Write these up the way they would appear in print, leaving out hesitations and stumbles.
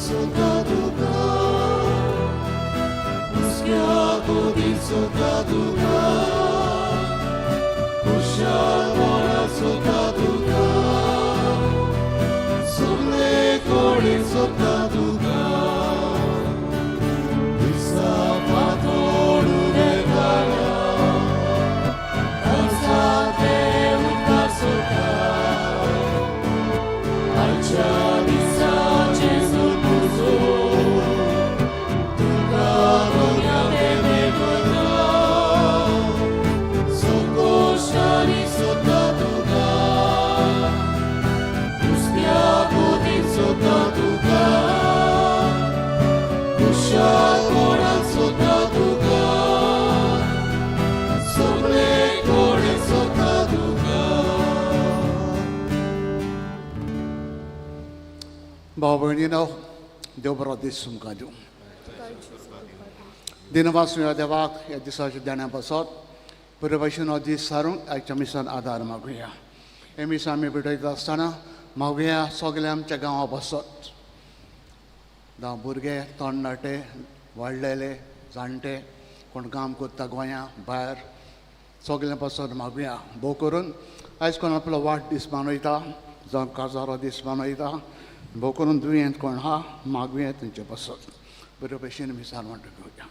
सोदता तुका, हुस्क्या कोदीन सोदता तुका, खुशालपणान सोदता तुका, सगळे कडेन सोदता तुका. दिसा फांतोड उदेताना काळजांतले उदका सोदता. आयच्या दिसा जेजू तुजो तुका दोंग्याते मेळटा. संतोशानी सोदता तुका, हुस्क्या कोदीन सोदता तुका, खुशालपणान सोदता तुका, सगळे कडेन सोदता तुका. भाव भयणीनो, देव बरो दीस तुमकां दिवं. दिनवास देवाक ह्या दिसाच्या देण्या पासत. बरे भशेन हो दीस सारूंक आयच्या मिसान आदार मागुया. हे मीस आमी भेटयता आसतना मागुया सगल्या आमच्या गांवा पासत, जावं भुरगे, तरणाटे, वाडलेले, जाणटे, कोण काम करता गोंया भायर, सगल्यां पासत मागुया. भोव करून आयज कोण आपलो वाड दीस मनयता जावं काजारो दीस मनयता, भोव करून दुयेंत कोण आहा, मागुया तेंचे पासत. बरे भशेन मिसार म्हणटा घेवया.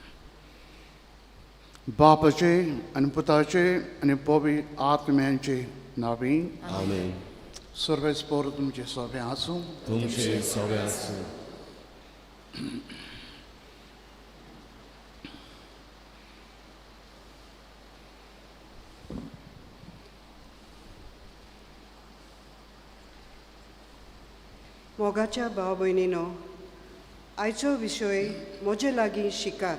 बापाचे आनी पुताचे आनी पवित्र आत्म्यांचे नांवी. आमेन. सर्वेस्पोर तुमचे सोबें आसूं. तुमचे सगळे आसूं. मोगाच्या भाव भयणीनो, आयचो विशय म्हजे लागीं शिकात.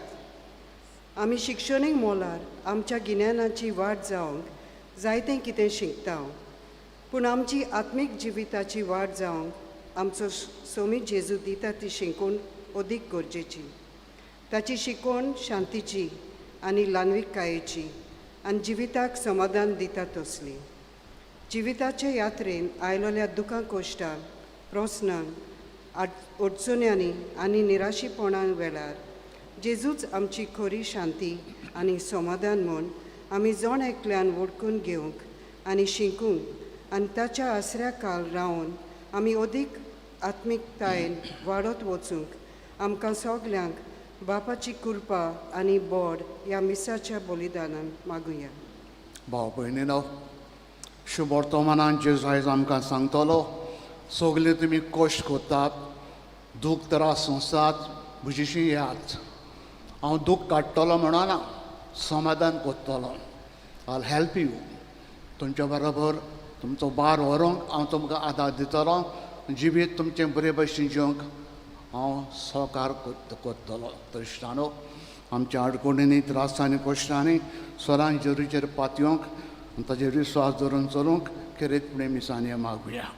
आमी शिक्षणीक मोलार आमच्या गिन्यानाची वाड जावंक जायतें कितें शिकता, पूण आमची आत्मीक जिविताची वाड जावंक आमचो सोमी जेजू दिता ती शिकून अदीक गरजेची. ताची शिकवण शांतीची आनी ल्हानविकायेची आनी जिविताक समाधान दिता तसली. जिविताचे यात्रेन आयलोल्या दुखां, कश्टांक, प्रस्नांक, अडचण्यांनी आनी निराशीपणा वेळार जेजूच आमची खरी शांती आनी समाधान म्हूण आमी जण एकल्यान वळखून घेवंक आनी शिकूंक आनी ताच्या आसऱ्या काल रावन आमी अदीक आत्मिकतायेन वाडत वचूंक आमकां सगल्यांक बापाची कृपा आनी बोड ह्या मिसाच्या बलिदानान मागुया. भाव भयणीनो, शुभ वर्तमानान जेजू आयज आमकां सांगतलो, सगळे तुमी कश्ट करतात, दूख त्रास सोंसतात, म्हजेशी येयात. हांव दूख काडटलो म्हणना, समाधान करतलो. I help you. तुमच्या बरोबर तुमचो भार व्हरूंक हांव तुमकां आदार दितलो. जिवीत तुमचें बरे भशेन जिवंक हांव सहकार करतलो. इश्टानो, आमच्या आडकोणींनी, त्रासांनी, कश्टांनी स्वरान जेरूचेर पातयेवंक आनी ताजेर विस्वास दवरून चलूंक खेरीतपणी मिसांनी मागुया.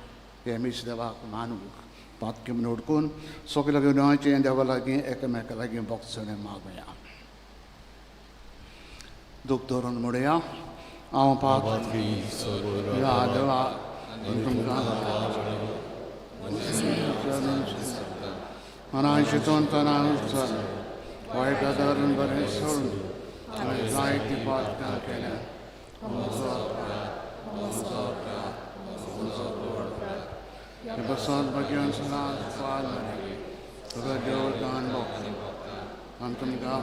हे मीस देवाक मानूंक पातकी म्हूण उडकून सगल्या गुन्यांवाचें देवा लागीं एकामेका लागीं भोगसणें मागुया. दूख धरून म्हणुया, हांव पात पातकी सगळो ह्या देवा तुमकां मनान चिंतून तनान उच्चार वायट धरून बरें सोडून हांवें जायतीं पातकां केल्या. म्हजो अपराध, म्हजो अपराध, म्हजो व्हड अपराध. हे बसंत भगेवन सदांच पाल मरे तुका देव दान भोगता आनी तुमकां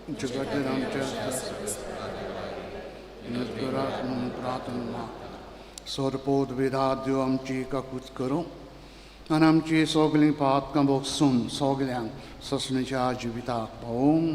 तुमचे खातीर आमच्या करात म्हणून प्रार्थना मागता. सोरपोत विधात देव आमची काकूत करूं आनी आमची सगळीं पातकां भोगसून सगल्यांक ससणेच्या जिविताक पावूं.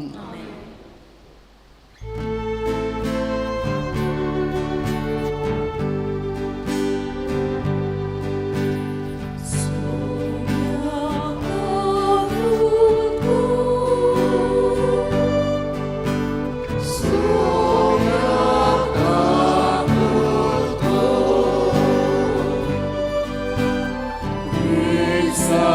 Sa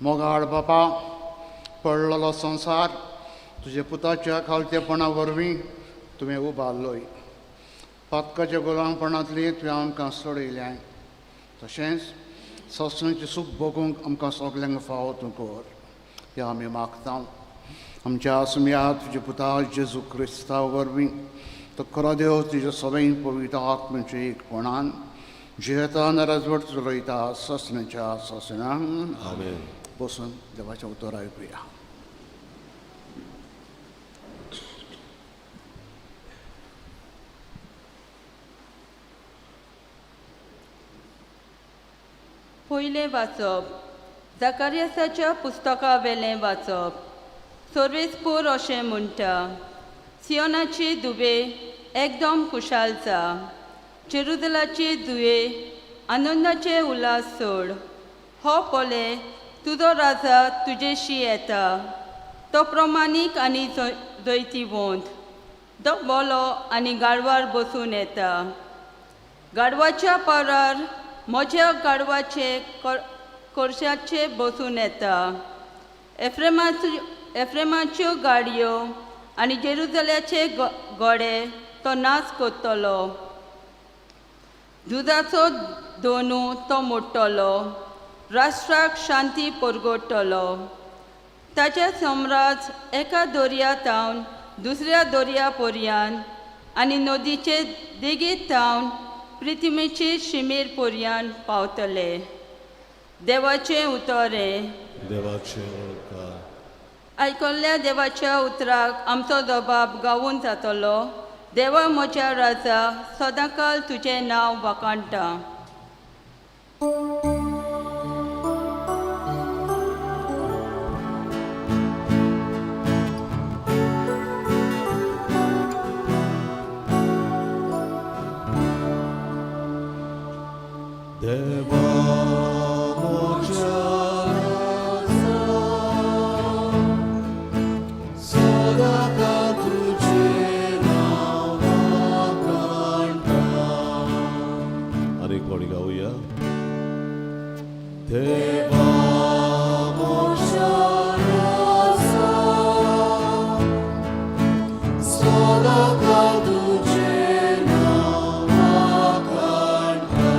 मोगाळ बापा, पडलेलो संवसार तुज्या पुताच्या खालतेपणा वरवीं तुवें उबारलोय. पातकाच्या गुलामपणांतली तुवें आमकां सोडयलें, तशेंच ससनाचें सूख भोगूंक आमकां सगल्यांक फावो तूं कर, ह्या आमी मागता. आमच्या आसम्या तुज्या पुता जेजू क्रिस्ता वरवीं तो खरो देव तुज्या सगळें पवित्र आत्म्याच्या एकपणान जियेता राजवट चलयता ससनाच्या ससनां. आमेन. बसून देवाचें उतर आयकुया. पयलें वाचप जाकारियासाच्या पुस्तका वेलें वाचप. सोर्वेसपूर अशें म्हणटा, सियोनाची दुवे एकदम खुशाल जा, जेरुजलाची दुये आनंदाचे उल्हास सोड. हो पळय तुजो राजा तुजेशी येता, तो प्रमाणीक आनी जैतिवंत, तो बोलो आनी गाडवार बसून येता. गाडवाच्या पारार म्हज्या गाडवाचे कोरशाचे बसून येता. एफ्रेमाच्यो गाडयो आनी जेरुजल्याचे घोडे तो नाच करतलो. दुदाचो दोनू तो मोडटलो, राष्ट्राक शांती परगटतलो. ताचें सम्राज एका दर्या थावन दुसऱ्या दर्या पर्यान आनी नदीचे देगेत थावन प्रिथ्वीचे शिमेर पर्यान पावतले. देवाचें उतर हें. देवाचें उपकार. आयकल्ल्या देवाच्या उतराक आमचो जबाब गावून जातलो. देवा म्हज्या राजा, सदांकाल तुजें नांव वाखाणटा. देवा म्हज्या राजा, सदांकाळ तुजें नांव वाखाणटा. आनी कोणी गावया. देवा म्हज्या राजा, सदांकाळ तुजें नांव वाखाणटा.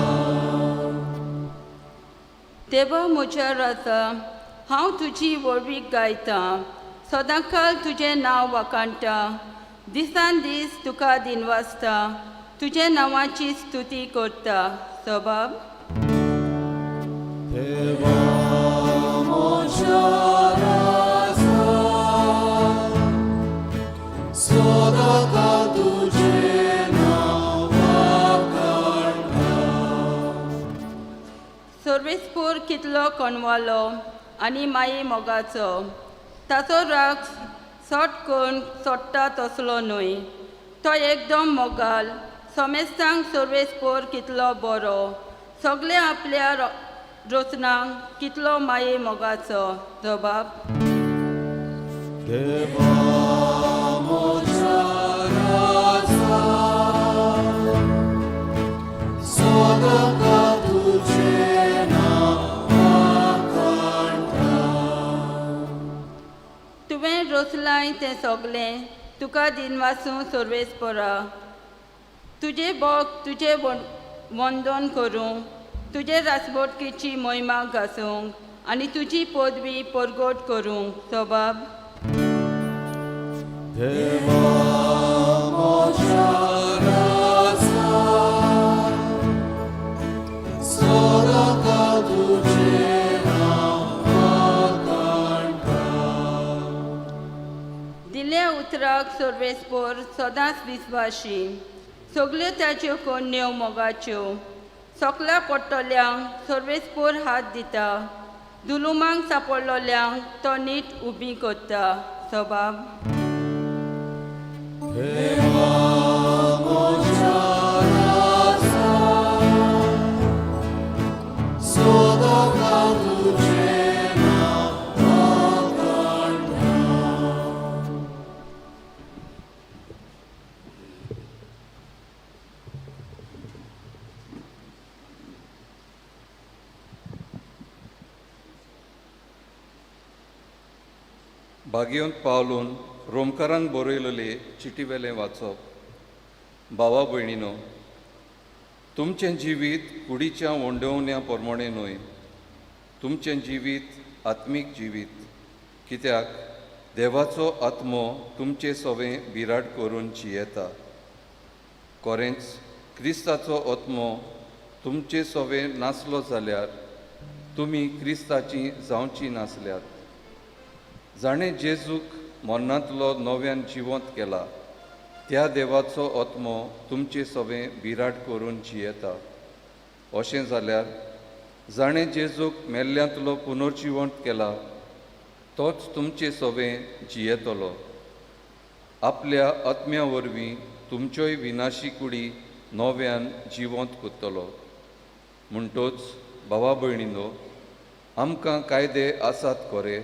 देवा म्हज्या राजा, हांव तुजी व्हडवीक गायतां, सदांकाळ तुजें नांव वाखाणटा. दिसान दीस तुका दिनवासता, तुज्या नांवाची स्तुती करता. सबाब. देवा म्हज्या राजा, सदांकाळ तुजें नांव वाखाणटा. सर्वेस्पूर कितलो कणवालो आनी माये मोगाचो, ताचो राग सट करून सोडटा तसलो न्हय. तो एकदम मोगाल, समेस्तांक सर्वेस्पूर कितलो बरो, सगळे आपल्या रचनांक कितलो माये मोगाचो. जबाब. देवा म्हज्या राजा, सदांकाळ तुजें नांव वाखाणटा. तुवें रचलाय तें सगळें तुका दिनवासूं सर्वेस्परा. तुजें बोग तुजें वंदन करूंक, तुजे रासबोटकेची मोहिमा घासूंक आनी तुजी पदवी परगट करूंक. सबाब. देवा म्हज्या राजा, सदांकाळ तुजें नांव वाखाणटा. दिल्या उतराक सर्वेस्पोर सदांच विस्वाशी, सगल्यो ताच्यो कोन्न्यो मोगाच्यो. सकल्या पडटल्यांक सर्वेस्पोर हात दिता, दुलुमांक सापडलोल्यांक तो नीट उबी करता. सबाब. देवा म्हज्या राजा, सदांकाळ तुजें नांव वाखाणटा. भाग्यवंत पावलून रोमकारांक बरयलेले चिटीवेलें वाचप. भावा भयणीनो, तुमचें जिवीत कुडीच्या वंडवण्या प्रमाणें न्हय, तुमचें जिवीत आत्मीक जिवीत, कित्याक देवाचो आत्मो तुमचे सवें बिराड करून जियेता. कोरेंच क्रिस्ताचो आत्मो तुमचे सवें नासलो जाल्यार तुमी क्रिस्ताची जावची नासल्यात. जाणें जेजूक मरणांतलो नव्यान जिवंत केला त्या देवाचो आत्मो तुमचे सवें बिराड करून जियेता. अशें जाल्यार जाणें जेजूक मेल्ल्यांतलो पुनर्जिवंत केला तोच तुमचे सवें जियेतलो. आपल्या आत्म्या वरवीं तुमच्योय विनाशी कुडी नव्यान जिवंत करतलो. म्हणटोच भावा भयणीनो, आमकां कायदे आसात खरे,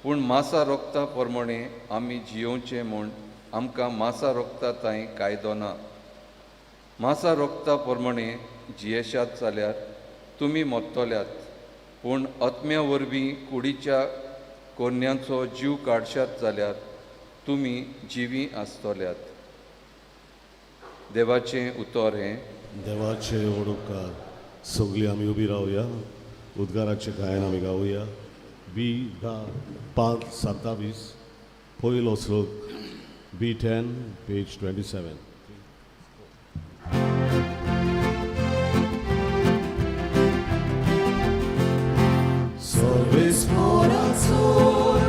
पूण मासा रोगता प्रमाणें आमी जियोवचें म्हूण आमकां मासा रोगता तांय कायदो ना. मासा रोगता प्रमाणें जियेशात जाल्यार तुमी मरतल्यात, पूण आत्म्या वरवीं कुडीच्या कोन्यांचो जीव काडशात जाल्यार तुमी जिवीं आसतल्यात. देवाचें उतर हें. देवाचे व्हड उपकार. सगळीं आमी उबी रावया, उद्गाराचें गायन आमी गावया. बी 10 5 27 पयलो श्लोक, बी 10 पेज 27. Sorbes por azul,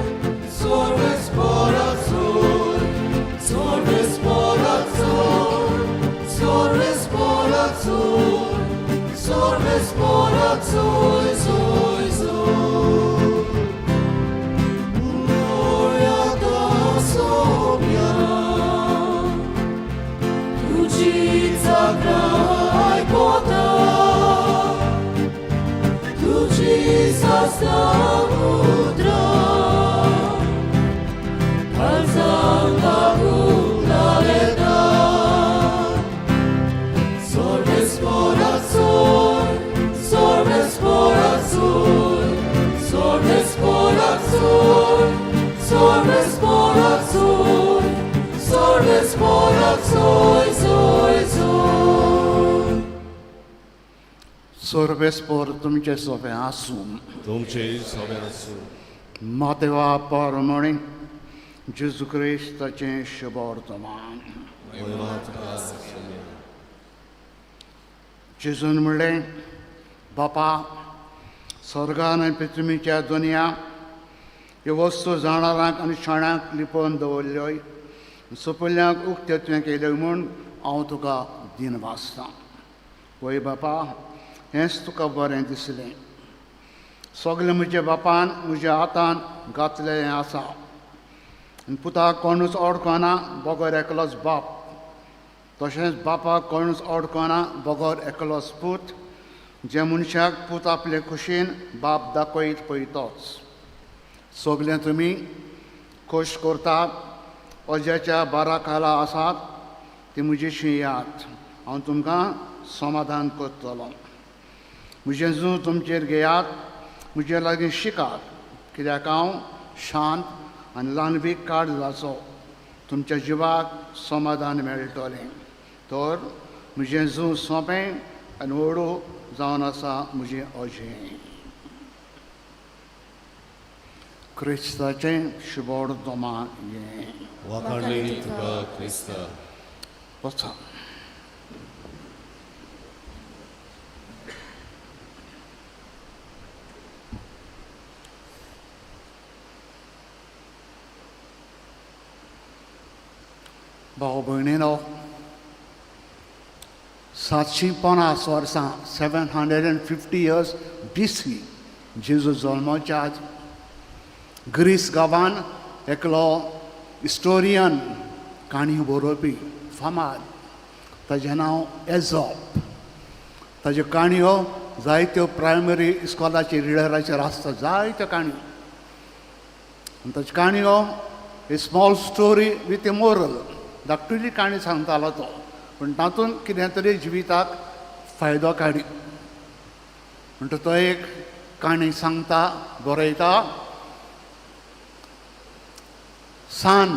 sorbes por azul, sorbes por azul, sorbes por azul, sorbes por azul, zoy, zoy. Gloria ta sobia, tuđica kraj kota, tuđica samudra, kalzanga gulaleda. Sorbes por azul, sorbes por azul, sorbes por azul, sorbes por azul, sorbes por azul, zoy, zoy. सर्वेस्पोर तुमचे सोबें आसूं. तुमचे सोबें आसूं. मातेवा परमणी जेजू क्रिस्ताचें शुभवर्तमान. महिमा तुका सोम्या. जेजून म्हणलें, बापा, स्वर्गान आनी पृथ्वीच्या दुनिया ह्यो वस्तू जाणारांक आनी शाण्यांक लिपोवन दवरल्योय, सोपल्ल्यांक उक्त्यो तुवें केल्यो म्हूण हांव तुका दिन वाचतां. वय बापा, हेंच तुका बरें दिसलें. सगळें म्हज्या बापान म्हज्या हातान घातलेलें आसा. आनी पुताक कोणूच ओडकोना बगर एकलोच बाप, तशेंच बापाक कोणूच ओडकोना बगर एकलोच पूत, जे मनशाक पूत आपले खुशयेन बाप दाखयत पळयतोच. सगळें तुमी खोश करतात, अज्याच्या बारा खाला आसात ती म्हजीशी याद, हांव तुमकां समाधान करतलो. म्हजें जूं तुमचेर घेयात, म्हजे लागीं शिकात, कित्याक हांव शांत आनी ल्हानवीक काड जाचो, तुमच्या जिवाक समाधान मेळटलें. तर म्हजें जूं सोंपें आनी व्हडू जावन आसा म्हजें अजें. क्रिस्ताचें शुभवर्तमान हें. वाखाणणी तुका क्रिस्ता. वचा. भाव भयणीनो, 750 वर्सां, 750 इयर्स BC, जेजू जल्माच्या आदी ग्रीस गांवान एकलो हिस्टोरियन, काणी बरोवपी फामाद, ताजें नांव एझॉप. ताज्यो काणयो जायत्यो प्रायमरी इस्कॉलाचेर रिडराचेर आसता, जायत्यो काणयो. आनी ताज्यो काणयो a small story with a moral, धाकटुली काणी सांगतालो तो, पूण तातूंत कितें तरी जिविताक फायदो काडी. म्हणटा तो एक काणी सांगता, बरयता. सान,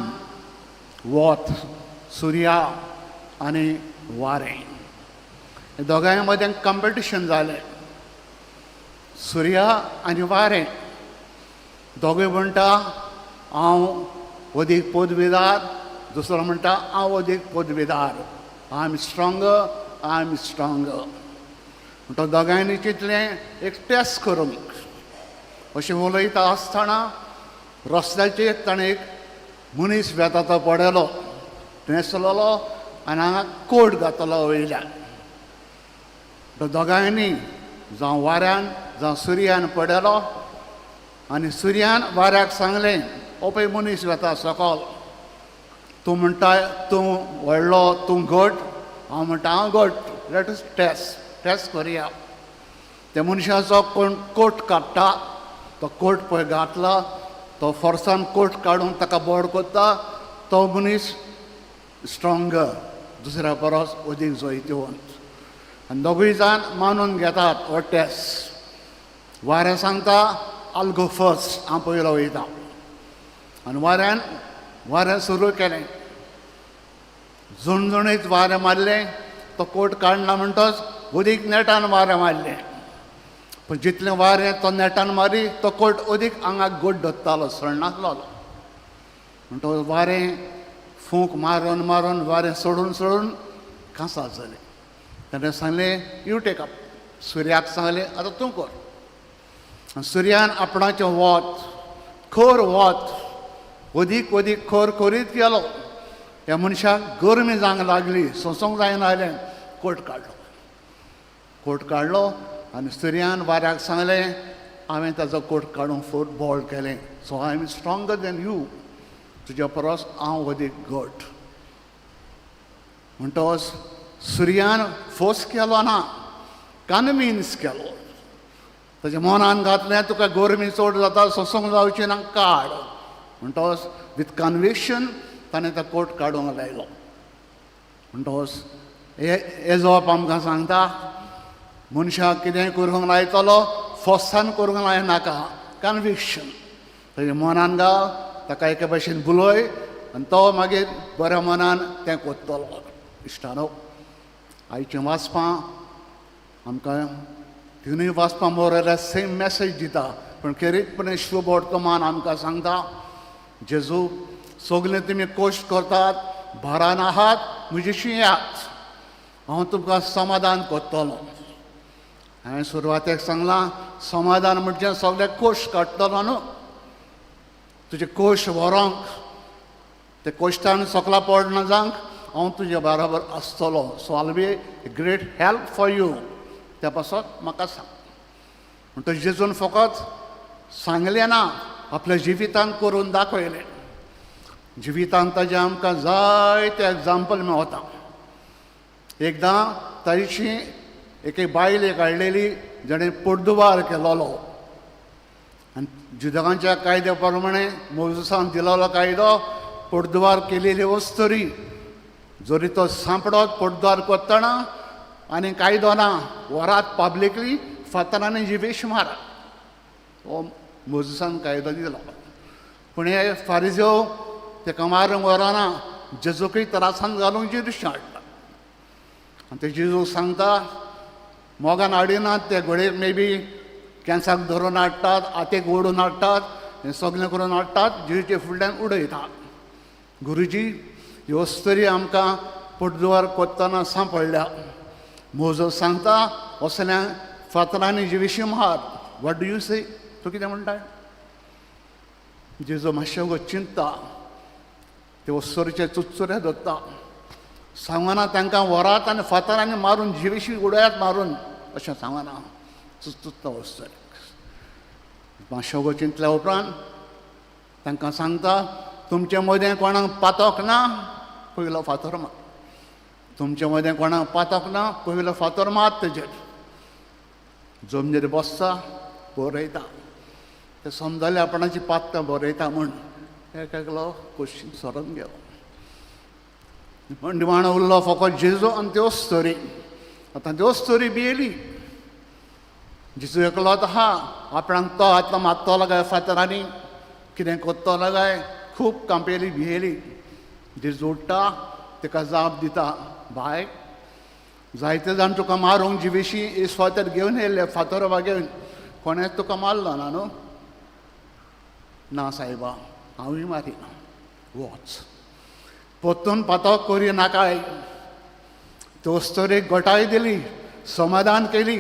वत, सुर्या आनी वारें, दोगांय मदें कॉम्पिटिशन जालें. सुर्या आनी वारें दोगूय म्हणटा हांव अदीक पदवीदार, दुसरो म्हणटा हांव अदीक पदवीदार. I am stronger, I am stronger. म्हणटा दोगांयनी चिंतलें एक टेस्ट करूंक. अशें उलयता आसतना रस्त्याचेर ताणें एक मनीस वेता तो पळयलो, न्हेसलेलो आनी हांगा कोट घातलो वयल्यान. तो दोगांयनी, जावं वाऱ्यान जावं सुर्यान पळयलो आनी सुर्यान वाऱ्याक सांगलें, हो पळय मनीस वेता सकल, तूं म्हणटा तूं व्हडलो, तूं घट, हांव म्हणटा हांव घट. Let us test, test करुया. त्या मनशाचो कोण कोट काडटा, तो कोट पळय घातला, तो फोर्सान कोट काडून ताका बोड करता, तो मनीस स्ट्रोंगर, दुसऱ्या परस अदीक जैतिवंत. आनी दोगूय जाण मानून घेतात हो टेस्ट. वारें सांगता, I'll go first, हांव पयलो वयता. आनी वाऱ्यान वारें सुरू केलें, झुणझुणीत वारें मारलें. तो कोट काडना म्हणटच अदीक नेटान वारें मारलें. पूण जितलें वारें तो नेटान मारी, तो कोट अदीक आंगाक गोड धरतालो, सळनासलो. म्हणटकच वारें फूंक मारून मारून, वारें सोडून सोडून कांसार जालें. ताणें सांगलें, you take up. सुर्याक सांगलें, आतां तूं कर. आनी सुर्यान आपणाचें वत, खर वत, अदीक अदीक खर करीत गेलो. ह्या मनशाक गरमी जावंक लागली, सोंसूंक जायना जालें. कोट काडलो, कोट काडलो आनी सुर्यान वाऱ्याक सांगलें, हांवें ताजो कोट काडूंक फोर बॉल केलें, so I am stronger than you. तुज्या परस हांव अदीक घट. म्हणटकच सुर्यान फोर्स केलो ना, कनविन्स केलो. ताच्या मनान घातलें, तुका गरमी चड जाता, सोंसूंक जावची ना, काड. म्हणटकच विथ कन्विक्शन ताणें तो कोट काडूंक लायलो. म्हणटकच हे एजोप आमकां सांगता, मनशाक कितेंय करूंक लायतलो, फोर्सान करूंक लायनाका. कन्विक्शन, ताच्या मनान घाल, ताका एके भशेन बुलय आनी तो मागीर बऱ्या मनान तें करतलो. इश्टानो, आयचें वाचपां आमकां तिनूय वाचपां बरोबर सेम मॅसेज दिता, पूण खेरीतपणे शुभ वर्तमान आमकां सांगता जेजू, सगळे तुमी कश्ट करतात, भारान आहात, म्हजेशी यात, हांव तुमकां समाधान करतलो. हांवें सुरवातेक सांगलां, समाधान म्हणजे सगळे कश्ट काडटलो न्हू, तुजे कश्ट व्हरोंक, ते कश्टान सकला पडना जावंक हांव तुजे बराबर आसतलो. So I'll be a great help for you. त्या पासत म्हाका सांग. म्हणटच जेजून फकत सांगलें ना, आपल्या जिवितान करून दाखयलें. जिवितान ताजें आमकां जायते एग्जाम्पल मेवता. एकदां ताजी एके बायल काडलेली, जाणें पोटदुबार केलोलो. आनी जुदेवांच्या कायद्या प्रमाणे, मोजसान दिलोलो कायदो, पोटदुबार केलेली वस्तुरी जरी तो सांपडत पोटदुबार करतना, आनी कायदो ना, व्हरात पब्लिकली, फातरांनी जिवेश मारात, हो मोजसान कायदो दिलो. पूण हे फारिजो तेका मारूंक व्हरना, जेजूकय त्रासान घालूंक जेजूश हाडटा. आनी ते जेजू सांगता, मोगान हाडिनात ते, घोडये मे बी केंसाक धरून हाडटात, हातेक ओडून हाडटात, हें सगळें करून हाडटात, जेजूचे फुडल्यान उडयतात. गुरुजी, ही वस्तरी आमकां पोटदुवार कोत्तना सांपडल्या. मोजो सांगता असल्या फातरांनी जिविशी मार. What do you say? तूं कितें म्हणटाय? जेजू मातशें वगत चिंतता, ते वस्तरीचे चुचुरे धरता. सांगना तांकां व्हरात आनी फातरांनी मारून जिविशी उडयात मारून, अशें सांगना. चुचुत्ता वस्तरी. मातशें वगत चिंतल्या उपरांत तांकां सांगता, तुमचे मदें कोणाक पातक ना, पयलो फातर मार. तुमचे मदें कोणाक पातक ना, पयलो फातर मार तेजेर. जमनीर बसता, बरयता. ते समजले आपणाची पातकां बरयता म्हूण. एक एकलो क्वेश्चन सरून गेलो. निमाणो उरलो फकत जेजू आनी त्यो स्तरी. आतां त्यो स्तरी भियेली. जेजू एकलोच आहा, आपणाक तो आतां मारतलो काय फातरांनी, कितें करतलो काय? खूब कांपेली भियेली. जेजू उठ्ठा, ताका जाप दिता, बाय, जायते जाण तुका मारूंक जिवेशी इस्वातर घेवन येयल्ले, फातोर घेवन, कोणेंच तुका मारलो ना न्हू? ना सायबा, हांवूय मारिना. वच, परतून पातक करी नाकाय. तोस्तरेक घटाय दिली, समाधान केली,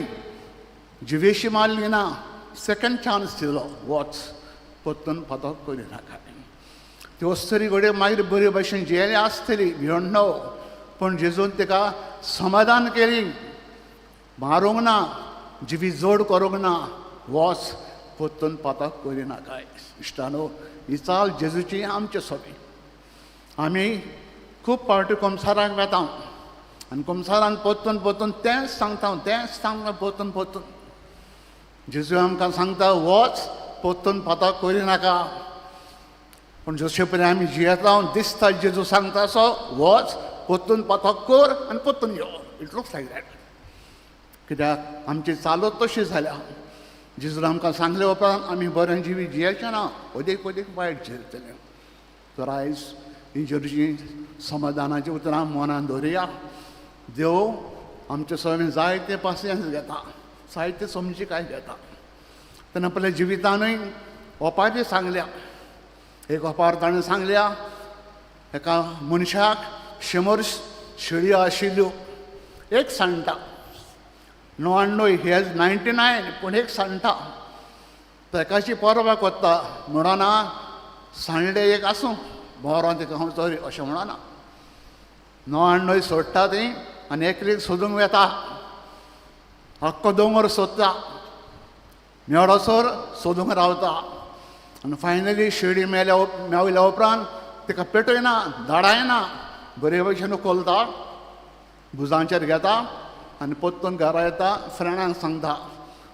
जिवेशी मारली ना, सेकंड चान्स दिलो, वच, परतून पातक करी नाकाय. त्यो अस्तरी घडये मागीर बरे भशेन जियेली आसतली, भिवण न्हू, पूण जेजून तिका समाधान केली, मारूंक ना, जिवी जोड करूंक ना, वच, परतून पातक करी नाकाय. इश्टानो, ही चाल जेजूची आमचे सोबी. आमी खूब फावटी कुमसाराक वेता आनी कुमसारान परतून परतून तेंच सांगता, तेंच सांगता परतून परतून. जेजू आमकां सांगता, वच, परतून पातक करी नाका. पूण जशे पळय आमी जियेता, दिसता जेजू सांगता असो, वच, परतून पातक कर आनी परतून यो. It looks like that. कित्याक आमची चालत तशी जाल्या. जेजून आमकां सांगले उपरांत आमी बरें जिवीत जियेचें ना, अदीक अदीक वायट जियेतले. तर आयज ही जेजूची समाधानाची उतरां मनान दवरुया. देव आमचे सगळें जायते पासियेंस घेता, जायते समजिकाय घेता. तेन्ना आपल्या जिवितानूय ओपारी सांगल्या. एक ओपार ताणें सांगल्या, एका मनशाक 100 शेळयो आशिल्ल्यो, एक सांडटा. 99, he has 99, पूण एक सांडटा. तेकाची परवा कोत्ता, म्हणना सांडले एक आसूं, बरो तेका हांव चोरी, अशें म्हणना. 99 सोडटा ती आनी एकलीक सोदूंक वेता. आख्खो दोंगर सोदता, मेळसर सोदूंक रावता आनी फायनली शेळी मेल्या मेवल्या उपरांत तिका पेटयना, धाडायना, बरे भशेन उखलता, भुजांचेर घेता आनी परतून घरा येता. फ्रेंडांक सांगता,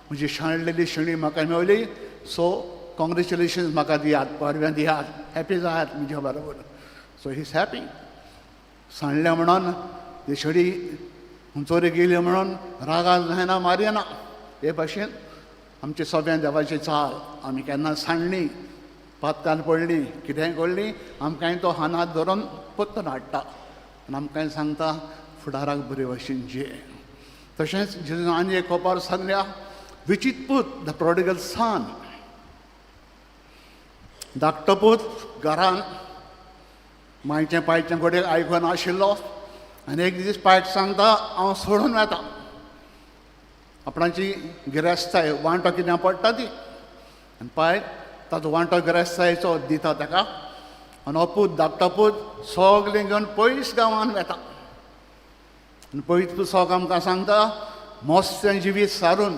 म्हजी शाणलेली शेळी म्हाका मेवली, सो कॉंग्रेच्युलेशन्स म्हाका दियात, परब्यां दियात, हॅपी जायात म्हज्या बरोबर. So he is happy. सांडलें म्हणून ती शेळी चोरी गेली म्हणून रागार जायना, मारिना. हे भाशेन आमचे सगळ्यां देवाची चाल. आमी केन्ना सांडली, पातकान पडली, कितेंय पडली, आमकांय तो हानात धरून परतून हाडटा आनी आमकांय सांगता, फुडाराक बरे भशेन जिये. तशेंच जेजून आनी एक ओपार सांगल्या, विचीत पूत, the prodigal सन. धाकटो पूत घरान मायचें पायचें घडये आयकून आशिल्लो आनी एक दीस पायक सांगता, हांव सोडून वेता. आपणाची गिरेस्ताय वांटो कितें पडटा ती, आनी पाय ताचो वांटो गिरेस्तायचो दिता ताका. आनी हो पूत, धाकटो पूत, सगलें घेवन पयस गांवान वेता आनी पयस पुस्तक आमकां सांगता, मस्तें जिवीत सारून,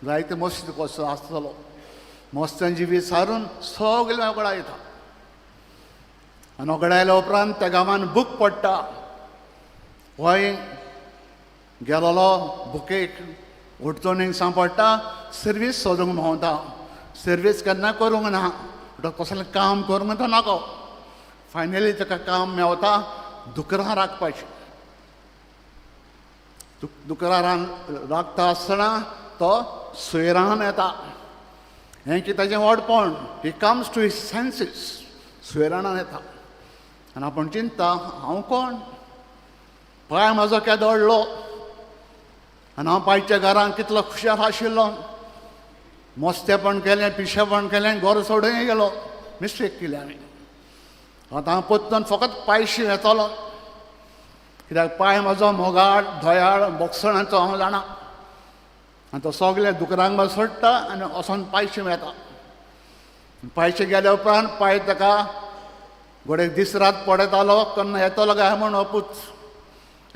जायते मस्ती कसो आसतलो, मस्तें जिवीत सारून सगलें वगडायता. आनी वगडायल्या उपरांत त्या गांवान भूक पडटा. होय गेलोलो भुकेक अडचणीक सांपडटा, सर्वीस सोदूंक भोंवता. सर्वीस केन्ना करूंक ना म्हणटा, कसलें काम करूंक तो नाको. फायनली ताका काम मेवता, दुकरां राखपाचें. दुकरां रान राखता आसतना तो सुयरान येता. हें की ताजें व्हडपण. He comes to his senses. सुयराणान येता आनी आपूण चिंता, हांव कोण? पांय म्हजो केदो व्हडलो आनी हांव पायच्या घरान कितलो खुशाल आशिल्लो. मस्तेपण केलें, पिशेपण केलें, घर सोडून गेलो. मिस्टेक केली हांवें. आतां हांव परतून फकत पायशी येतलो, कित्याक पांय म्हजो मोगाळ, दयाळ, बोगसणाचो हांव जाणा. आनी तो सगळे दुकरांक सोडटा आनी वचोन पायशी येता. पायशे गेल्या उपरांत पांय ताका घोडेक दीस रात पळयतालो, केन्ना येतलो काय म्हूण हो पूत.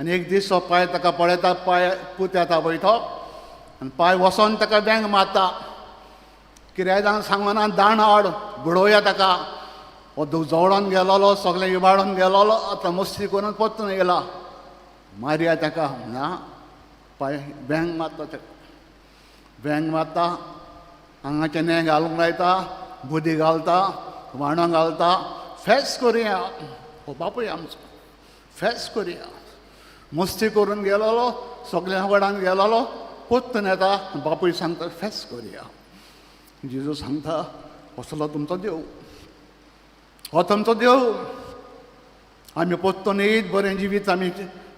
आनी एक दीस हो पांय ताका पळयता, पांय पूत येता पळय तो, आनी पांय वचोन ताका वेंग मारता. कित्याक सांगना, दाण हाड, बुडोवया ताका. हो जवळोन गेलोलो, सगळें इबाडून गेलोलो, आतां मस्ती करून परतून येयला, मारया ताका. ना, पांय वेंग मारता ताका, वेंग मारता, हांगाचें नें घालूंक लायता, बुदी घालता, वाणो घालता, फेस करुया. हो बापूय आमचो, फेस करुया. मस्ती करून गेलोलो, सगळ्या वडान गेलोलो, परतून येता, बापूय सांगता, फेस करुया. जेजू सांगता, असलो तुमचो देव. हो तुमचो देव. आमी पोत्तून येयत बरें जिवीत आमी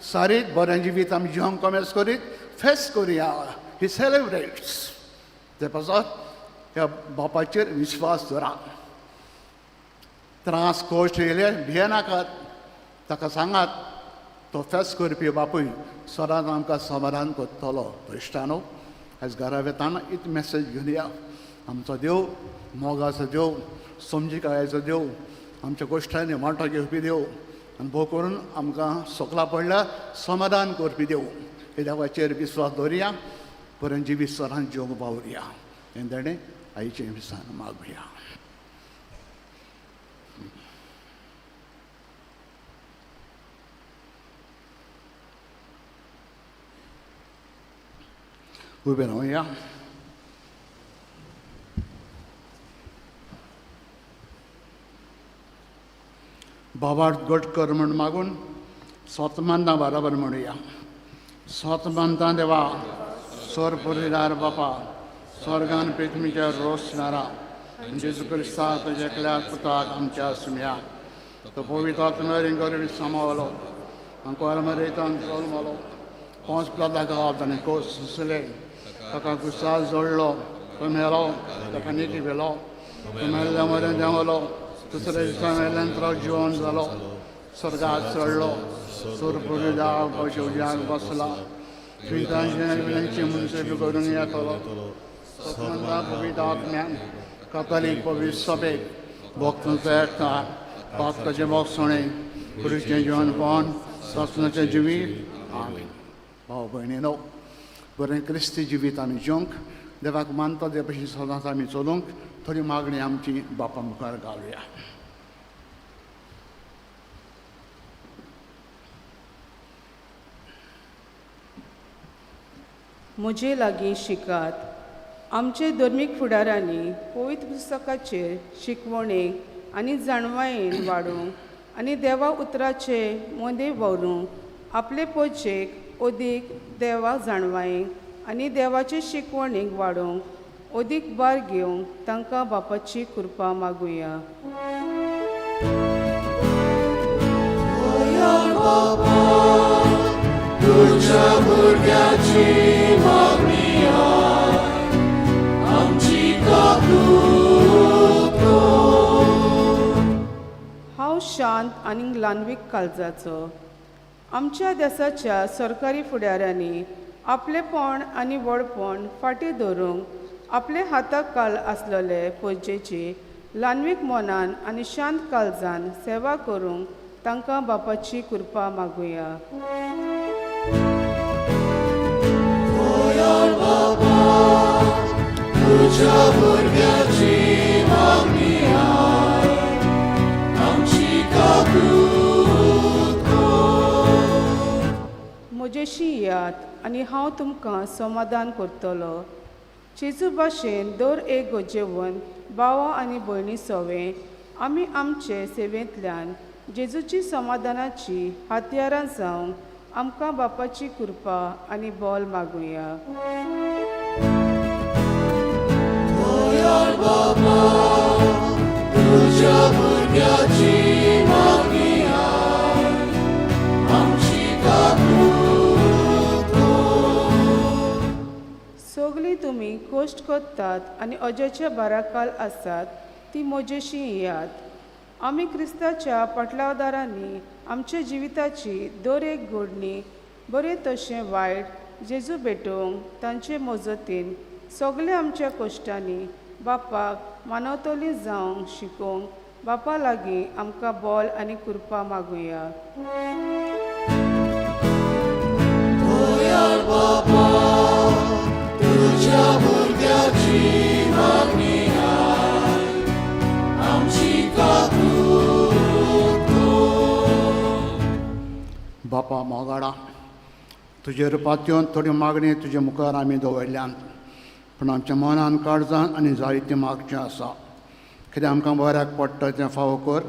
सारीत, बरें जिवीत आमी जिवंक कॉमेस करीत फेस्त करुया. ही सेलेब्रेट्स. ते पासत ह्या बापाचेर विश्वास दवरा. त्रास कश्ट येयले भियेनाकात, ताका सांगात तो फेस्त करपी बापूय सदांच आमकां समाधान करतलो. इश्टानो, आयज घरा वेताना इत मॅसेज घेवन या. आमचो देव मोगाचो देव, समजिकायेचो देव, आमच्या गोश्टांनी वांटो घेवपी देव आनी भोव करून आमकां सोकला पडल्यार समाधान करपी देव. हे देवाचेर विस्वास दवरुया, बरें जिवीत सदांच जिवंक पावरुया. हें तेणें आईचें विसान मागुया. उबें रावया. बाबार गट कर म्हण मागून सोतमानदां बराबर म्हणुया. सोतमानतां देवा, स्वर पुरिदार बापा, स्वर्गान पृथ्वीच्या रोस नारा जेजू क्रिस्ता तुज्या एकल्या पुताक आमच्या सुम्या तो पवित्र आत्म्यान गरिबी सामावलो, अंकोर मरेतान जल्मलो, पोंच प्लाता गांवांत ताणें कोस सुसले, ताका गुस्साल जोडलो, तो मेलो, ताका निती व्हेलो, तो मेल्ल्या मरेन देंवलो, दुसऱ्या दिसा मेल्ल्यान तो जिवन जालो, स्वर्गात चडलो, सुरपुरी उज्याक बसला, थंय तांचे विनंती मनसेबी करून येतलो. सतमंता पवित्र आत्म्यान कथोलीक पवित्र सभेक भक्तांचो एकठार, पातकाचें भोगसणें, पुरुषचें जिवनपण, सासणाचें जिवीत. आमेन. भाव भयणीनो, बरें क्रिस्ती जिवीत आमी जिवंक देवाक मानता ते भशेन सदांच आमी चलूंक थोडी मागणी आमची बापा मुखार घालुया. म्हजे लागीं शिकात. आमचे धर्मीक फुडारांनी पवित्र पुस्तकाचेर शिकवणेक आनी जाणवायेन वाडोवंक आनी देवा उतराचे मोदें व्हरूंक आपले पोचेक अदीक देवा जाणवायेक आनी देवाचे शिकवणेक वाडोवंक अदीक भार घेवंक तांकां बापाची कृपा मागुया. तुझ्या भुरग्याची मागणी आय, आमची काकूत कर. हांव शांत आनी ल्हानवीक काळजाचो. आमच्या देसाच्या सरकारी फुडाऱ्यांनी आपलेपण आनी व्हडपण फाटीं दवरूंक आपले हाताक काल आसलेले पोजेची ल्हानवीक मनान आनी शांत काळजान सेवा करूंक तांकां बापाची कृपा मागुया. तुझ्या भुरग्याची मागणी आय, आमची काकूत कर. म्हजेशी येयात आनी हांव तुमकां समाधान करतलो. जेजू भाशेन दर एक गरजेवंत भावा आनी भयणी सोवे आमी आमचे सेवेंतल्यान जेजूची समाधानाची हत्यारां जावंक आमकां बापाची कृपा आनी बल मागुया. बाबा, तुझ्या भुरग्याची मागणी आय, आमची काकूत कर. सगळीं तुमी कश्ट करतात आनी अजाच्या बाराकाल आसात ती म्हजेशी येयात. आमी क्रिस्ताच्या पाटलावदारांनी आमच्या जिविताची दर एक घडणी बरें तशें वायट जेजू भेटोवंक तांचे मजतीन सगळे आमच्या कश्टांनी बापाक मानवतली जावंक शिकोवंक बापा लागीं आमकां बल आनी कृपा मागुया. बाबा, तुझ्या भुरग्याची मागणी आय, आमची काकूत कर. बापा मोगाडा, तुजेर पातयेवन थोडी मागणी तुजे मुखार आमी दवरल्यान, पूण आमच्या मनान काळजान आनी जायतें मागचें आसा. कितें आमकां बऱ्याक पडटा तें फावो कर,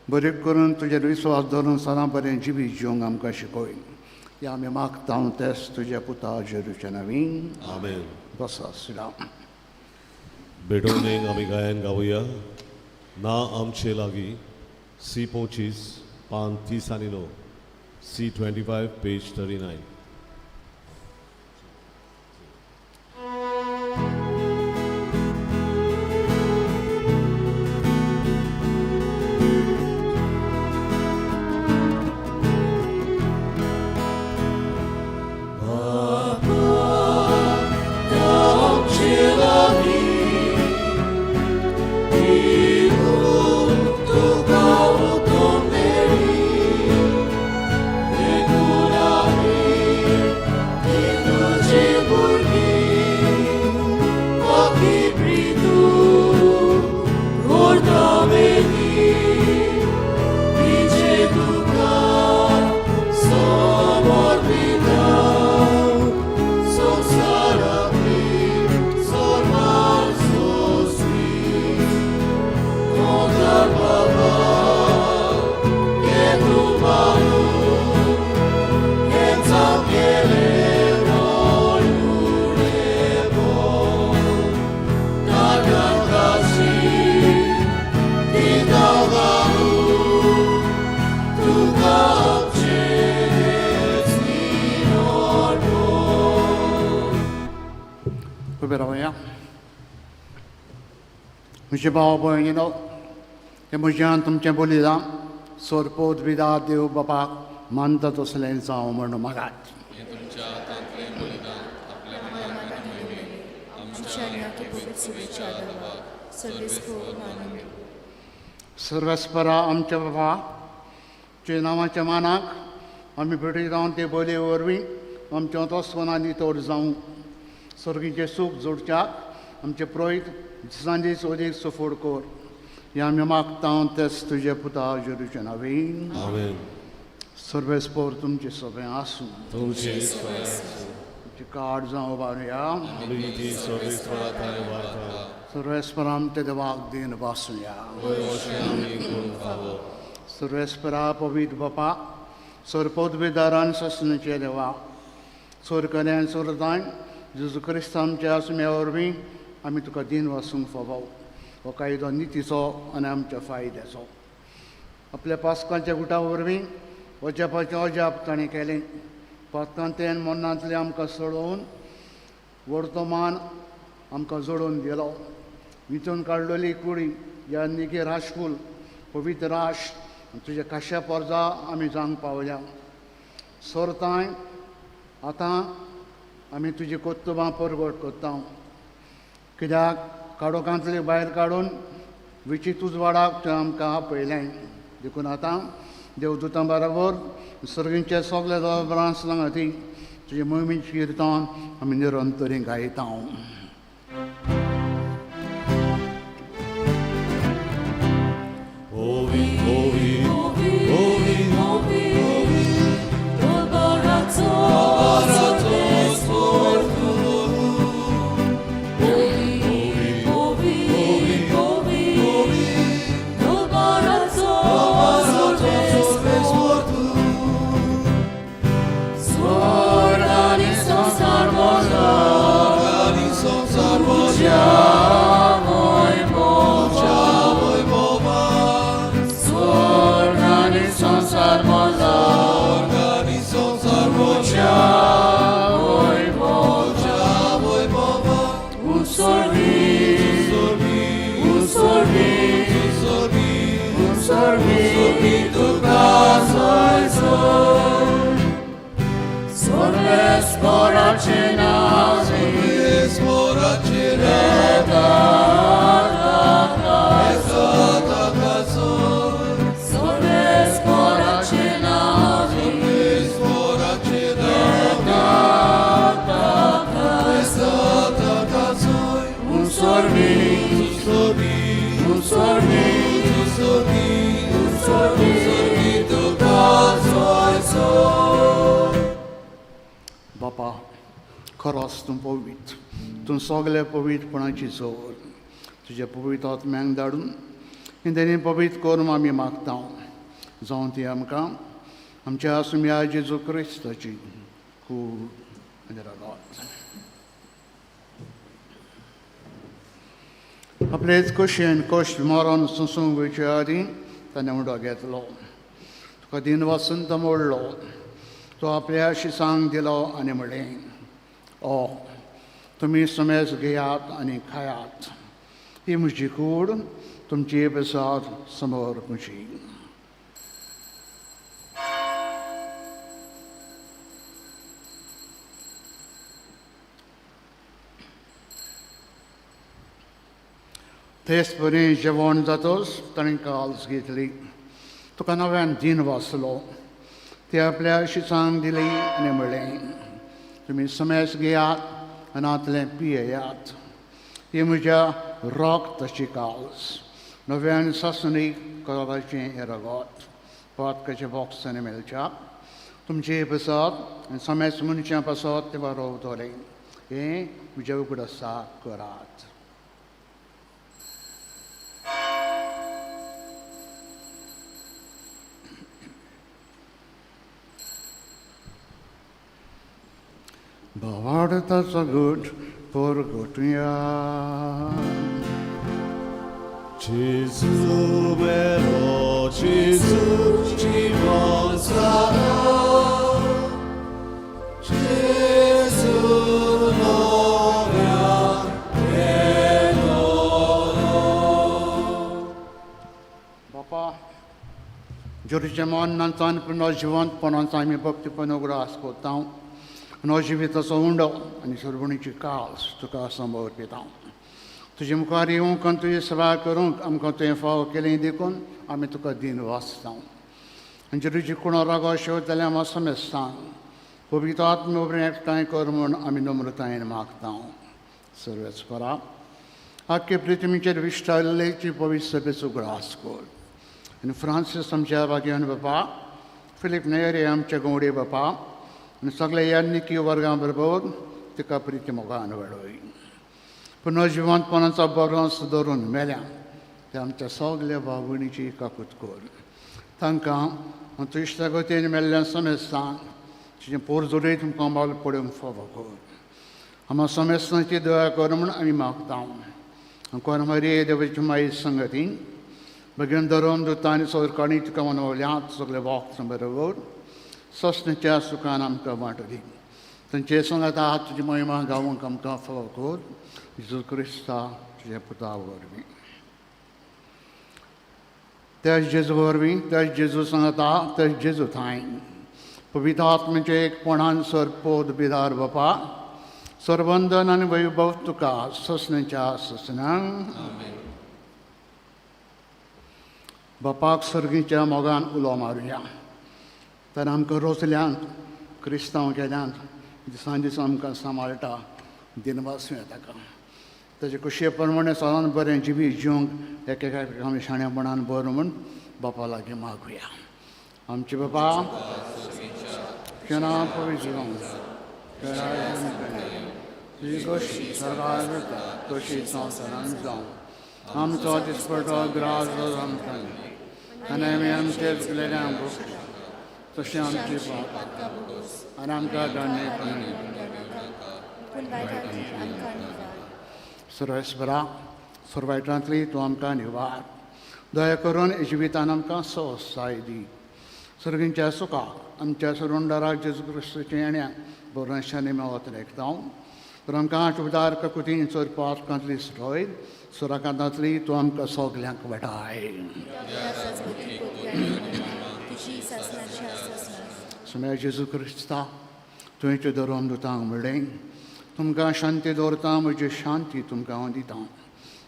बरें करून तुजेर विस्वास दवरून सदां बरें जिवीत जिवंक आमकां शिकय. हें आमी मागता तेच तुज्या पुता जेरूच्या नवीन. आमेन. बसा श्रीराम. भेटवणेक आमी गायन गावया. ना आमचे लागीं सी 25 पान 39, C 25 page 39. उबे रावया. म्हजे भाव भयणीनो, हे म्हज्यान तुमचें बलिदान सोरपोत विदा देव बापाक मानता तसलें जावं म्हण मागात. हें तुमच्या हातांतलें बलिदान आपल्या आमच्या शुभेच्छा सर्वेस्पोर मानून घेवं. सर्वेस्परा आमच्या बाबा तुज्या नांवाच्या मानाक आमी भेटयता ते बोलये वरवीं आमच्या तोसपणांनी तोड जावं सर्गीचें सूख जोडच्याक आमचे प्रोहीत दिसान दीस अदीक सफोड कर. हें आमी मागता तेच तुजे पुता जेरूचे नांवेन. आमेन. सर्वेस्पोर तुमचें सगळें आसूं. तुमचे तुमची कार्ड जावं उबारुया. आमी ती सर्वेस्परा थंय वारता. सर्वेस्परा आमच्या देवाक दीन बासुया. अशें आमी करूंक फावो. सर्वेस्परा पवित्र बापा सरपोतबेदारान ससनचे देवा सोरकल्यान सोरताय जेजू क्रिस्त आमच्या आसम्या वरवीं आमी तुका दीन वासूंक फावो. हो कायदो नितीचो आनी आमच्या फायद्याचो. आपल्या पास्कांच्या गुटा वरवीं अजापाचें अजाप ताणें केलें. पातकांतल्यान मरणांतलें आमकां सोडोवन वर्तमान आमकां जोडून दिलो. विंचून काडलेली कुडी ह्या निगे राशकूल पवित्र राश तुज्या काश्या पोरजा आमी जावंक पावल्या. सोरताय आतां आमी तुजी कोत्तुबां परगट करता. कित्याक काडोकांतले भायर काडून विचित उजवाडाक तुवें आमकां आपयलें. देखून आतां देवदूतां बरोबर सर्गींच्या सगल्या जबाबदारां सांगाती तुजे मोहिमेचें किर्तन आमी निरंतरी गायता. ओवी ओवी ओवी बापा खरोच तूं पवित्र, तूं सगल्या पवित्रपणाची जोर. तुज्या पवित्र आत्म्यांक धाडून इंदेनी पवित्र करून आमी मागता. जावं ती आमकां आमच्या सुम्या जेजू क्रिस्ताची खूब आनी रागात. आपलेच कुशेन कश्ट मरण सोंसूंक वयचे आदीं ताणें उंडो घेतलो, तुका दिन वसंत मोडलो, तो आपल्या शिसांक दिलो आनी म्हणलें, ओ तुमी समेज घेयात आनी खायात, ही म्हजी कूड तुमची प्रसाद समोर म्हजी. तेच परी जेवण जातोच ताणें काल्स घेतली, तुका नव्यान दिन वाचलो, ते आपल्या शिसांक दिली आनी म्हणलें, तुमी समेज घेयात आनी हांतलें पियेयात, ही म्हज्या रक्ताची काल्स, नव्यान सासणीक कराचें हें रगत पातकाच्या बॉक्सांनी मेळच्या तुमचे पासत आनी समेज मनशां पासत तें बरोवतलें, हें म्हज्या उगडासाक करात. भावार्थाचो गूट परगटुया. Gesù vero, Gesù ci sarà, Gesù gloria e बापा, जेरुच्या मरणांचो आनी पुनर्जिवंतपणाचो आमी भक्तीपण उगडास करता, जिविताचो उंडो आनी सर्वणीची कास तुका समर्पिता. तुजे मुखार येवंक आनी तुजी सेवा करूंक आमकां तुवें फावो केलें देखून आमी तुका दिन वाचता. आनी जेरुची कोणा रागो शेवतल्या आमकां समेस्तां पवित्र आत्म बरें एकठांय कर म्हूण आमी नम्रतायेन मागता. सर्वेच करा आख्खे पृथ्वीचेर विश्टालेची पवित्र सभेचो उगडास कर. आनी फ्रांसीस आमच्या भाग्यान बापा, फिलीप नेरे आमच्या गवडे बापा आनी सगळे ह्या निकी वर्गां बरोबर तिका प्रिती मोगान वाडय. पुनर्जिवंतपणाचो बरोस दवरून मेल्या ते आमच्या सगल्या भावणीची काकूत कर. तांकां तुश्टागतीन मेल्ल्या समेस्तांक तुजें पोरजोडय तुमकां मोल पडूंक फावो कर. आमकां समेस्तांची दया कर म्हूण आमी मागता. कोण मरे देवाची माई संगतीन भगीन धरून दुतां आनी सरकाणी तुका मनवल्यात सगळे वक्त बरोबर ससनेच्या सुखान आमकां वांटो दी. तांचे सांगाता तुजी महिमा गावंक आमकां फावो कर. जेजू क्रिस्ता तुज्या पुता वरवीं. त्याच जेजू वरवीं, त्याच जेजू सांगाता, त्याच जेजू थांय पवित्र आत्म्याचे एकपणान सरपोद बिदार बापा, सरवंदन आनी वैभव तुका ससनेच्या ससनांक. बापाक सर्गीच्या मोगान उलो मारुया. तर आमकां रोजल्यांत क्रिस्तांव केल्यांत दिसान दीस आमकां सांबाळटा दिनवासूया ताका. ताचे कुशे प्रमाणे सदांच बरें जिवीत जिवंक एक एकाक आमी शाणेपणान बरें म्हूण बापा लागीं मागुया. आमचे बापा तुजें नांव पवित्र जावं, तुजी गोश्टी सरकार जाता तशी संवसारांत जावं. आमचो दिसपटो ग्रास आमकां आनी आमी आमचे चुकलेल्यांक भोगता तशें आमची पाप आनी आमकां दंडे सर्वेस्परा सर्वायटांतली तूं आमकां निवार दया करून जिवितान आमकां सहसाय दी. सर्गींच्या सुखाक आमच्या सरुंडाराक जेजू क्रिस्ताच्या येण्याक बरोशांनी मेळत लेखता. तर आमकां उदार ककुतीन चोरपांतली सुरय सुराकांतांतली तूं आमकां सगल्यांक वाटाय. सुम्या जेजू क्रिस्ता तुवें धरून दुतांक म्हणलें, तुमकां शांती दवरता, म्हजी शांती तुमकां हांव दिता.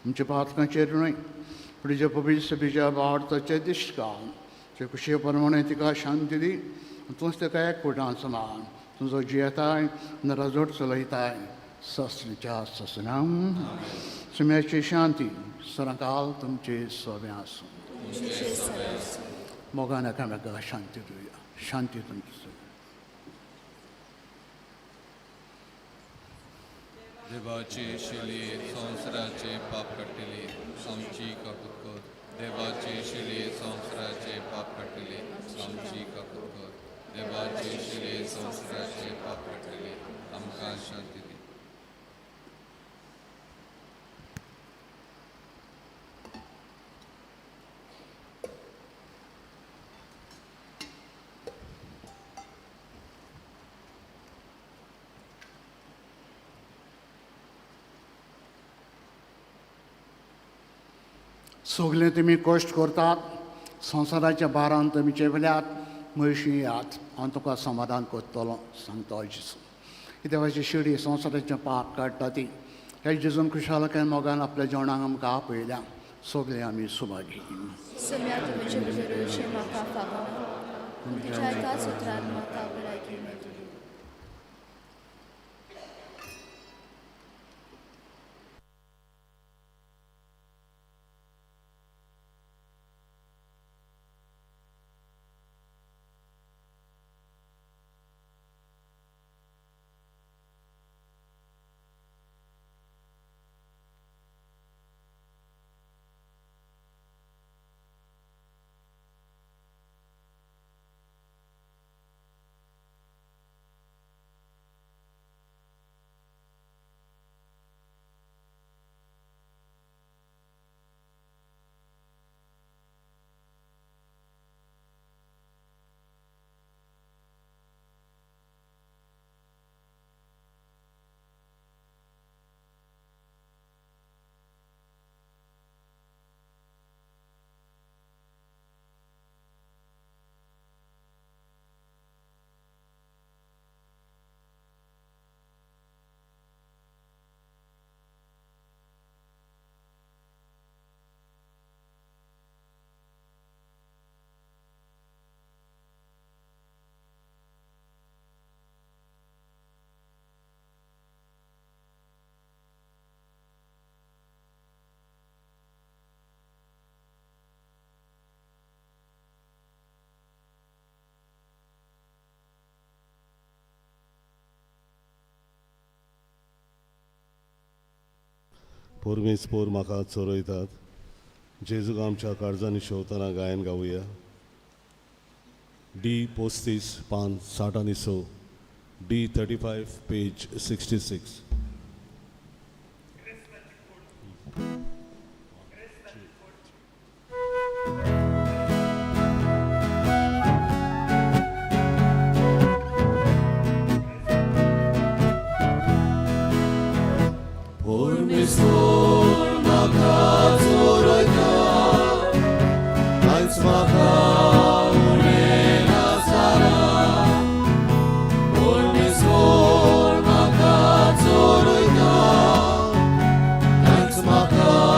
आमच्या पातकांचेर न्हय पूण तुज्या पवित्र सभेच्या भावार्थाचे दिश्ट घाल. तुजे कुशे प्रमाणे तिका शांती दी, तूंच तिका एकवटान समान तुजो जियेताय नराजोट चलयताय ससनेच्या ससनां. सुम्याची शांती सदांकाल तुमचे सोबें आसूं. मोगान एकामेका शांती दिवया. शांती तुमची. देवाचे शिले संवसाराचे पाप काडटले आमची काकूत कर. देवाचे शिले संवसाराचे पाप काडटले आमची काकूत कर. देवाचे शिले संवसाराचे पाप काडटले आमकां शांती दी. सगळें तुमी कश्ट करतात, संवसाराच्या भारान तुमी चेपल्यात, म्हयशी येयात, हांव तुका समाधान करतलो, सांगता जेजू. ही देवाची शिडी संवसाराचें पाप काडटा ती. हे जेजून खुशालकायेन मोगान आपल्या जेवणाक आमकां आपयल्या. सगळें आमी सुभागी. सम्या तुमचे भितर येवचें म्हाका फावना, पूण तुज्या एकाच उतरान म्हाका भलायकी मेळटली. पोरमीस पोर म्हाका चोरयतात. जेजूक आमच्या काळजांनी शेवतना गायन गावया. डी 35 पान 60 आनी 6, डी 35 पेज 66. परमेश्वर म्हाका चोरयता, कांयच म्हाका उणें नासना. परमेश्वर म्हाका चोरयता, कांयच म्हाका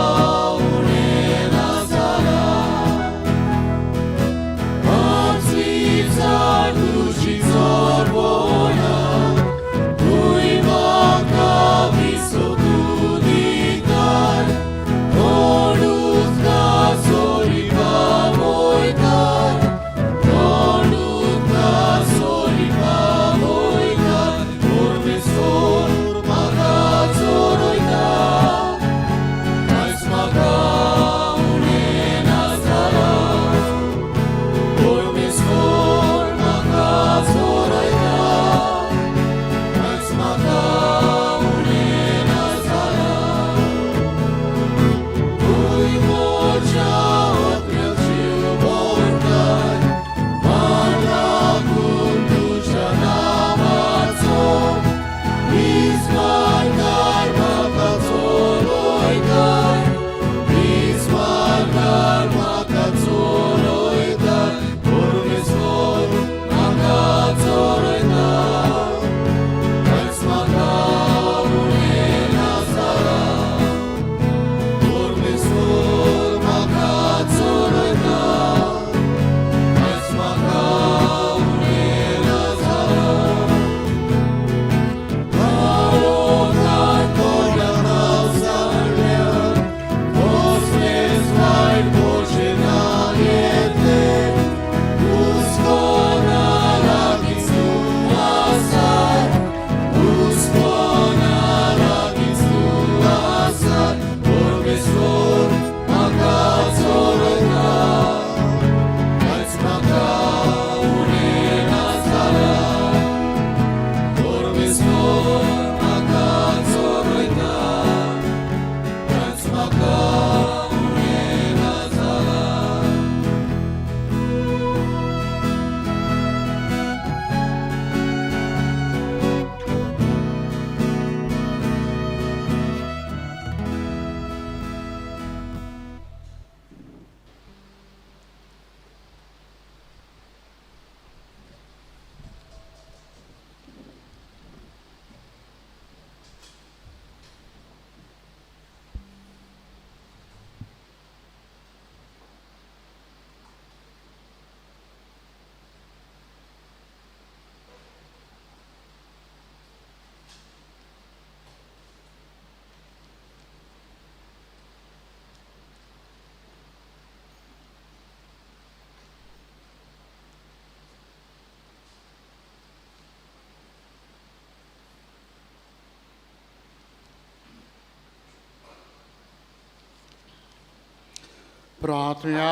प्रार्थया.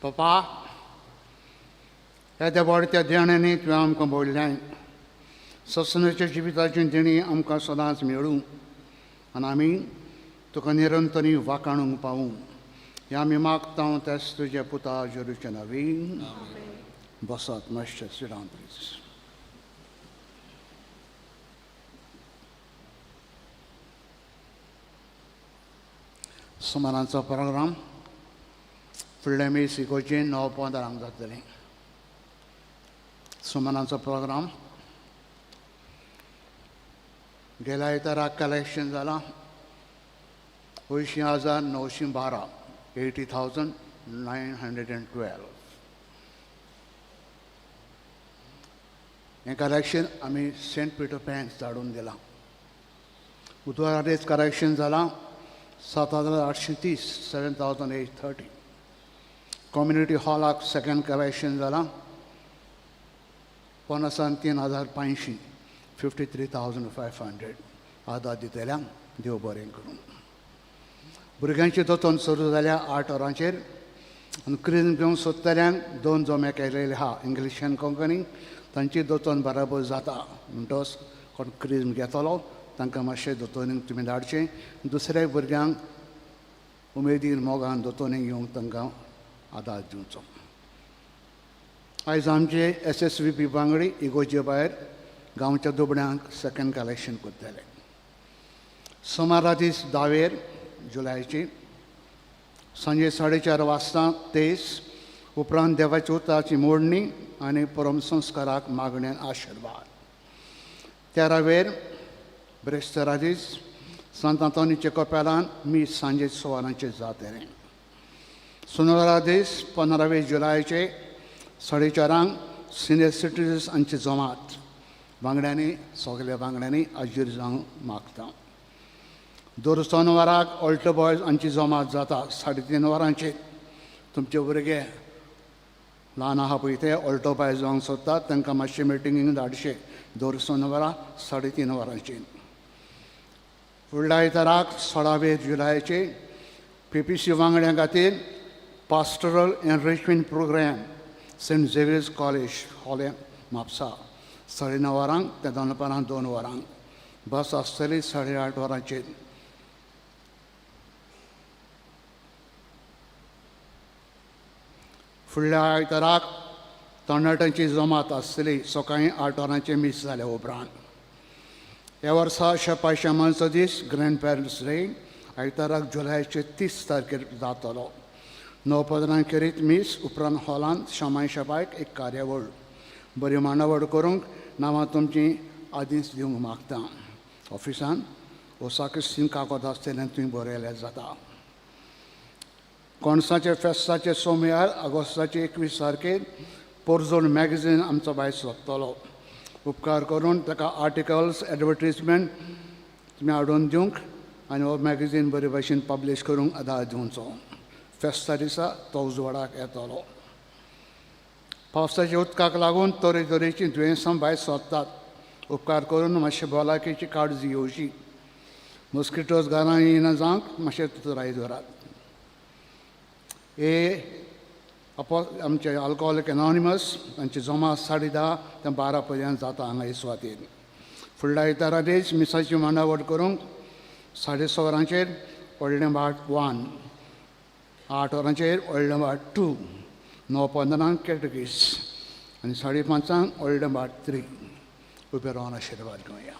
पप्पा, ह्या देवाच्या देण्यांनी तुवें आमकां बोडल्याय. सत्संगाच्या जिविताची देणी आमकां सदांच मेळूं आनी आमी तुका निरंतरी वाकाणूंक पावूं. ह्या आमी मागता तेच तुज्या पुता जेरूच्या नवीन. बसात मातशें, सिडावन प्लीज. सुमारांचो प्रोग्राम फुडल्या मीस इगोर्जेन 9:15 जातलें. सुमारांचो प्रोग्राम गेल्या आयताराक कलेक्शन जालां 80,912, 80,912. हें कलेक्शन आमी सेंट पिटर पॅन्स धाडून दिलां. बुधवाराच कलेक्शन जालां 7,830, 7,830. कम्युनिटी हॉलाक सेकंड कलेक्शन जालां 53,500, 53,500. आदार दितल्यांक देव बरें करूं. भुरग्यांची दोतोन सुरू जाल्या 8 वरांचेर आनी क्रिज्म घेवंक सोदतल्यांक 2 जमे केलेले आहा, इंग्लीश आनी कोंकणी. तांची दोतोन बराबर जाता म्हणटच कोण क्रिज्म घेतलो तांकां मातशें दोतोनीक तुमी धाडचें. दुसऱ्या भुरग्यांक उमेदीन मोगान दोतोनीक येवंक तांकां आदार दिवचो. आयज आमचे SSVP वांगडी इगोर्जे भायर गांवच्या दुबण्यांक सेकंड कलेक्शन करतले. सोमारा दीस 10 जुलयाची सांजे 4:30 वाजता तेज उपरांत देवाच्या उताची मोडणी आनी परमसंस्काराक मागण्यान आशिर्वाद. 13वेर ब्रेस्तारा दीस सांत आंतोनीच्या कपेलान मीस सांजे 6 वरांचेर जातलें. सोनवारा दीस 15 जुलयाचे 4:30 सिनियर सिटीजन्स हांची जमात वांगड्यांनी सगल्या वांगड्यांनी हाजीर जावंक मागता. दर सोनवाराक ऑल्टो बॉयज हांची जमात जाता 3:30 वरांचेर. तुमचे भुरगे ल्हान आहा पळय ते ऑल्टो बॉयज जावंक सोदतात तांकां मातशें मिटिंगेक धाडशें दर सोनवारा 3:30 वरांचेर. फुडल्या आयताराक 16 जुलयाचे PPC वांगड्यां खातीर pastoral enrichment programme Saint Xavier's college Holem Mapusa 9:30 वरांक ते दनपारां 2 वरांक. बस आसतली 8:30 वरांचेर. फुडल्या आयताराक तरणाट्यांची जमात आसतली सकाळीं 8 वरांचेर मीस जाल्या उपरांत. ह्या वर्सा शेपाय शेमांचो दीस ग्रँड पॅरंट्स डे आयताराक जुलयाचे 30 तारखेर जातलो. 9:15 खेरीत मीस उपरांत हॉलांत शमाय शेपायक एक कार्यावळ. बरी मांडावळ करूंक नांवां तुमची आदींच दिवंक मागता. ऑफिसान ओसाकिस्तीन कागद आसतलें तुवें बरयल्यार जाता. कोणसाचे फेस्ताचे सोमयार ऑगस्टाचे 21 तारखेर पोरजोन मॅगझीन आमचो भायर सोदतलो. उपकार करून ताका आर्टिकल्स एडवर्टीजमेंट तुमी हाडून दिवंक आनी हो मॅगझीन बरे भशेन पब्लीश करूंक आदार दिवचो. फेस्ता दिसा तो उजवाडाक येतलो. पावसाच्या उदकाक लागून तरेतरेचीं दुयेंसां भायर सोदतात. उपकार करून मातशें भलायकेची काळजी घेवची. मॉस्किटोज घरां येयना जावंक मातशें चतुराय दवरात. आमचे अल्कोहोलीक एनॉनिमस तांची जमा 10:30 ते 12 पर्यंत जाता हांगा हे सुवातेर. फुडल्या आयतारा दीस मिसाची मांडावळ करूंक 6:30 वरांचेर व्हडलें भाट 1, 8 वरांचेर व्हडलें भाट 2, 9:15 कॅटकीस आनी 5:30 व्हडलें भाट 3. उबे रावन आशिर्वाद घेवया.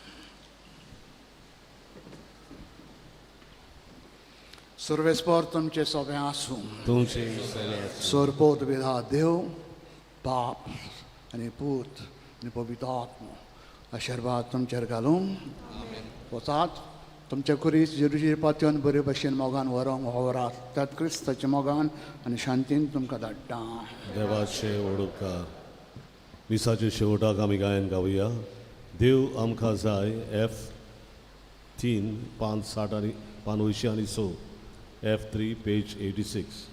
सर्वेस्पर तुमचे सगळें आसूं. तुमचे सरपोत विधा देव बाप आनी पूत आनी पवित्र आत्मो आशिर्वाद तुमचेर घालूं. वचात तुमच्या कुरीस जेरुजी पातयन बरे भशेन मोगान व्हरोंक वावरात. त्यात क्रिस्ताच्या मोगान आनी शांतीन तुमकां धाडटा. देवाचे ओडकार. मिसाचे शेवटाक आमी गायन गावया. देव आमकां जाय F 3 5 60 आनी 5 आनी 6, F3 page 86.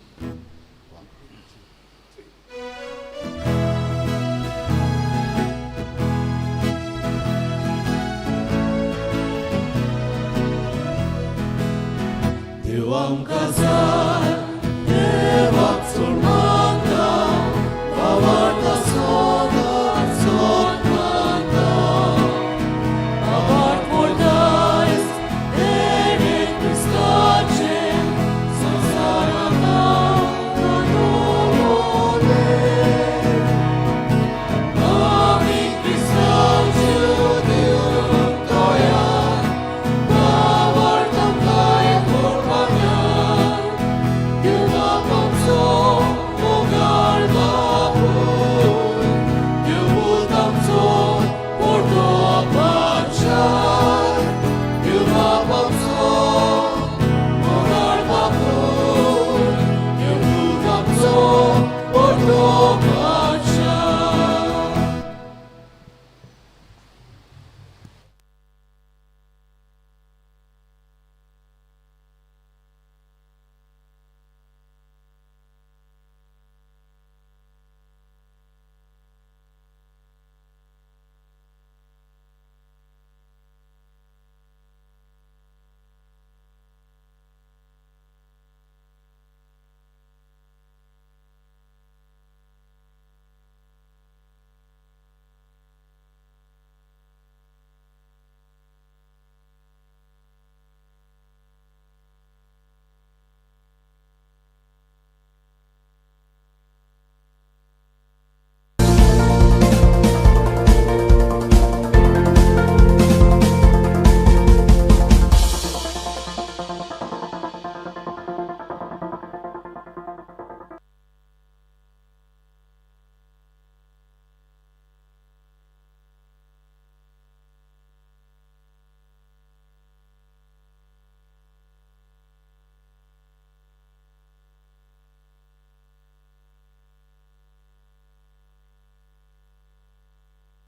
आमकां जाय.